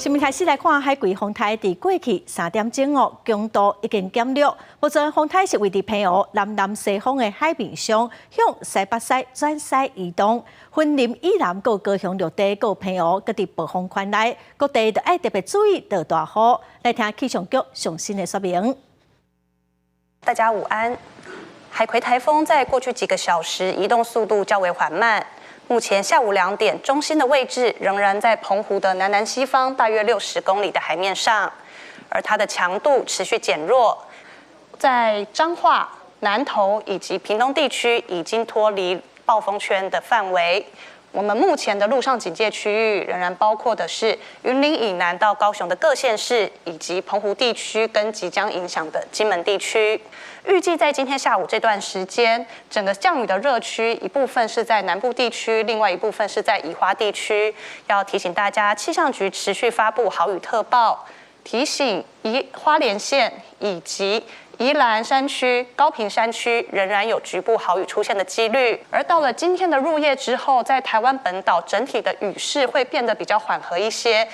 新聞開始來看海葵風颱佇過去3點鐘哦，強度已經減弱。目前風颱是位佇澎湖南南西方的海面上，向西北西轉西移動。雲林以南、閣高雄陸地、閣澎湖，閣佇暴風圈內，各地都愛特別注意落大雨。來聽氣象局上新的說明。大家午安。海葵颱風在過去幾個小時移動速度較為緩慢。目前下午2點，中心的位置仍然在澎湖的南南西方大約60公里的海面上，而它的強度持續減弱，在彰化、南投以及屏東地區已經脫離暴風圈的範圍。我們目前的陸上警戒區域仍然包括的是雲林以南到高雄的各縣市，以及澎湖地區跟即將影響的金門地區。預計在今天下午這段時間，整個降雨的熱區一部分是在南部地區，另外一部分是在宜花地區。要提醒大家，氣象局持續發布豪雨特報，提醒宜花蓮縣以及宜蘭山區、高屏山區仍然有局部豪雨出現的幾率。而到了今天的入夜之後，在台灣本島整體的雨勢會變得比較緩和一些。